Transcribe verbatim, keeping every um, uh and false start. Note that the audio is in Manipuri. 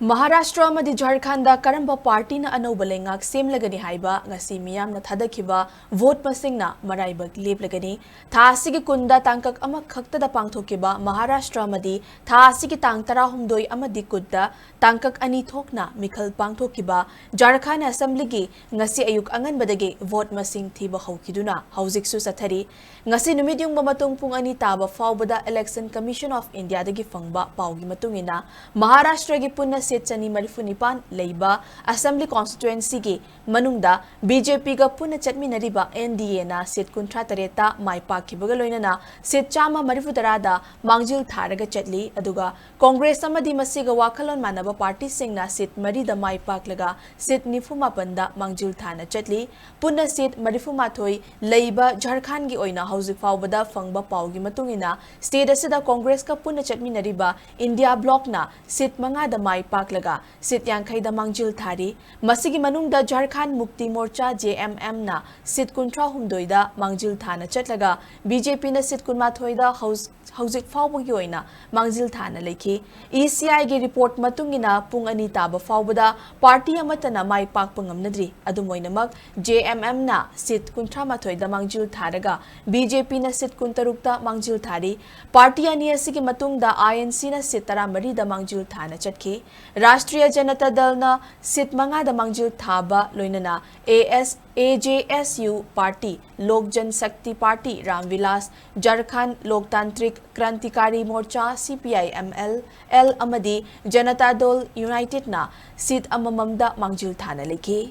ꯃꯍꯥꯔꯥꯁꯇ꯭ꯔ ꯑꯃꯗꯤ ꯖꯔꯈꯟꯗ ꯀꯔꯝꯕ ꯄꯥꯔꯇꯤꯅ ꯑꯅꯧꯕ ꯂꯩꯉꯥꯛ ꯁꯦꯝꯂꯒꯅꯤ ꯍꯥꯏꯕ ꯉꯁꯤ ꯃꯤꯌꯥꯝꯅ ꯊꯥꯗꯈꯤꯕ ꯚꯣꯠ ꯃꯁꯤꯡꯅ ꯃꯔꯥꯏꯕꯛ ꯂꯦꯞꯂꯒꯅꯤ꯫ ꯊꯥ ꯑꯁꯤꯒꯤ ꯀꯨꯟꯗ ꯇꯥꯡꯀꯛ ꯑꯃꯈꯛꯇꯗ ꯄꯥꯡꯊꯣꯛꯈꯤꯕ ꯃꯍꯥꯔꯥꯁꯇ꯭ꯔ ꯑꯃꯗꯤ ꯊꯥ ꯑꯁꯤꯒꯤ ꯇꯥꯡ ꯇꯔꯥꯍꯨꯝꯗꯣꯏ ꯑꯃꯗꯤ ꯀꯨꯟꯗ ꯇꯥꯡꯀꯛ ꯑꯅꯤ ꯊꯣꯛꯅ ꯃꯤꯈꯜ ꯄꯥꯡꯊꯣꯛꯈꯤꯕ ꯖꯔꯈꯟ ꯑꯦꯁꯦꯝꯕ꯭ꯂꯤꯒꯤ ꯉꯁꯤ ꯑꯌꯨꯛ ꯑꯉꯟꯕꯗꯒꯤ ꯚꯣꯠ ꯃꯁꯤꯡ ꯊꯤꯕ ꯍꯧꯈꯤꯗꯨꯅ ꯍꯧꯖꯤꯛꯁꯨ ꯆꯠꯊꯔꯤ꯫ ꯉꯁꯤ ꯅꯨꯃꯤꯠ ꯌꯨꯡꯕ ꯃꯇꯨꯡ ꯄꯨꯡ ꯑꯅꯤ ꯇꯥꯕ ꯐꯥꯎꯕꯗ Election Commission of Indiaꯗꯒꯤ ꯐꯪꯕ ꯄꯥꯎꯒꯤ ꯃꯇꯨꯡ ꯏꯟꯅ, ꯃꯍꯥꯔꯥꯁꯇ꯭ꯔꯒꯤ ꯄꯨꯟꯅ ꯁꯤꯠ ꯆꯅꯤ ꯃꯔꯤꯐꯨ ꯅꯤꯄꯥꯟ ꯂꯩꯕ Assembly Constituencyꯒꯤ ꯃꯅꯨꯡꯗ BJPꯒ ꯄꯨꯟꯅ ꯆꯠꯃꯤꯟꯅꯔꯤꯕ NDAꯅ ꯁꯤꯠ ꯀꯨꯟꯊ꯭ꯔꯥ ꯇꯔꯦꯠꯇ ꯃꯥꯏ ꯄꯥꯛꯈꯤꯕꯒ ꯂꯣꯏꯅꯅ ꯁꯤꯠ ꯆꯥꯝꯃ ꯃꯔꯤꯐꯨ ꯇꯔꯥꯗ ꯃꯥꯡꯖꯤꯜ ꯊꯥꯔꯒ ꯆꯠꯂꯤ꯫ ꯑꯗꯨꯒ ꯀꯣꯡꯒ꯭ꯔꯦꯁ ꯑꯃꯗꯤ ꯃꯁꯤꯒ ꯋꯥꯈꯜꯂꯣꯟ ꯃꯥꯟꯅꯕ ꯄꯥꯔꯇꯤꯁꯤꯡꯅ ꯁꯤꯠ ꯃꯔꯤꯗ ꯃꯥꯏ ꯄꯥꯛꯂꯒ ꯁꯤꯠ ꯅꯤꯐꯨ ꯃꯥꯄꯟꯗ ꯃꯥꯡꯖꯤꯜ ꯊꯥꯅ ꯆꯠꯂꯤ꯫ ꯄꯨꯟꯅ ꯁꯤꯠ ꯃꯔꯤꯐꯨ ꯃꯥꯊꯣꯏ ꯂꯩꯕ ꯖꯔꯈꯟꯒꯤ ꯑꯣꯏꯅ ꯍꯧꯖꯤꯛ ꯐꯥꯎꯕꯗ ꯐꯪꯕ ꯄꯥꯎꯒꯤ ꯃꯇꯨꯡ ꯏꯟꯅ, state ꯑꯁꯤꯗ ꯀꯣꯡꯒ꯭ꯔꯦꯁꯀ ꯄꯨꯟꯅ ꯆꯠꯃꯤꯟꯅꯔꯤꯕ ꯏꯟꯗꯤꯌꯥ ꯕ꯭ꯂꯣꯛꯅ ꯁꯤꯠ ꯃꯉꯥꯗ ꯃꯥꯏ ꯄꯥꯛꯂꯒ ꯁꯤꯠ ꯌꯥꯡꯈꯩꯗ ꯃꯥꯡꯖꯤꯜ ꯊꯥꯔꯤ꯫ ꯃꯁꯤꯒꯤ ꯃꯅꯨꯡꯗ ꯖꯔꯈꯟ ꯃꯨꯛꯇꯤ ꯃꯣꯔꯆꯥ, JMMꯅ ꯁꯤꯠ ꯀꯨꯟꯊ꯭ꯔꯥ ꯍꯨꯝꯗꯣꯏꯗ ꯃꯥꯡꯖꯤꯜ ꯊꯥꯅ ꯆꯠꯂꯒ, BJPꯅ ꯁꯤꯠ ꯀꯨꯟꯃꯥꯊꯣꯏꯗ ꯍꯧꯖ-, ꯍꯧꯖꯤꯛ ꯐꯥꯎꯕꯒꯤ ꯑꯣꯏꯅ ꯃꯥꯡꯖꯤꯜ ꯊꯥꯅ ꯂꯩꯈꯤ꯫ ECIꯒꯤ report ꯃꯇꯨꯡ ꯏꯟꯅ, ꯄꯨꯡ ꯑꯅꯤ ꯇꯥꯕ ꯐꯥꯎꯕꯗ ꯄꯥꯔꯇꯤ ꯑꯃꯠꯇꯅ ꯃꯥꯏ ꯄꯥꯛꯄ ꯉꯝꯅꯗ꯭ꯔꯤ꯫ ꯑꯗꯨꯝ ꯑꯣꯏꯅꯃꯛ, JMMꯅ ꯁꯤꯠ ꯀꯨꯟꯊ꯭ꯔꯥ ꯃꯥꯊꯣꯏꯗ ꯃꯥꯡꯖꯤꯜ ꯊꯥꯔꯒ, BJPꯅ ꯁꯤꯠ ꯀꯨꯟꯇꯔꯨꯛꯇ ꯃꯥꯡꯖꯤꯜ ꯊꯥꯔꯤ꯫ ꯄꯥꯔꯇꯤ ꯑꯅꯤ ꯑꯁꯤꯒꯤ ꯃꯇꯨꯡꯗ INCꯅ ꯁꯤꯠ ꯇꯔꯥ ꯃꯔꯤꯗ ꯃꯥꯡꯖꯤꯜ ꯊꯥꯅ ꯆꯠꯈꯤ꯫ ꯔꯥꯁꯇ꯭ꯔꯤꯌ ꯖꯅꯇꯥ ꯗꯜꯅ ꯁꯤꯠ ꯃꯉꯥꯗ ꯃꯥꯡꯖꯤꯜ ꯊꯥꯕ ꯂꯣꯏꯅꯅ, AS, AJSU ꯄꯥꯔꯇꯤ, ꯂꯣꯛ ꯖꯟ ꯁꯛꯇꯤ ꯄꯥꯔꯇꯤ, ꯔꯥꯝ ꯕꯤꯂꯥꯁ, ꯖꯔꯈꯟ ꯂꯣꯛꯇꯥꯟꯇ꯭ꯔꯤꯛ ꯀ꯭ꯔꯥꯟꯇꯤꯀꯥꯔꯤ ꯃꯣꯔꯆꯥ, CPIML, ꯑꯦꯜ ꯑꯃꯗꯤ ꯖꯅꯇꯥ ꯗꯜ ꯌꯨꯅꯥꯏꯇꯦꯗꯅ ꯁꯤꯠ ꯑꯃꯃꯝꯗ ꯃꯥꯡꯖꯤꯜ ꯊꯥꯅ ꯂꯩꯈꯤ꯫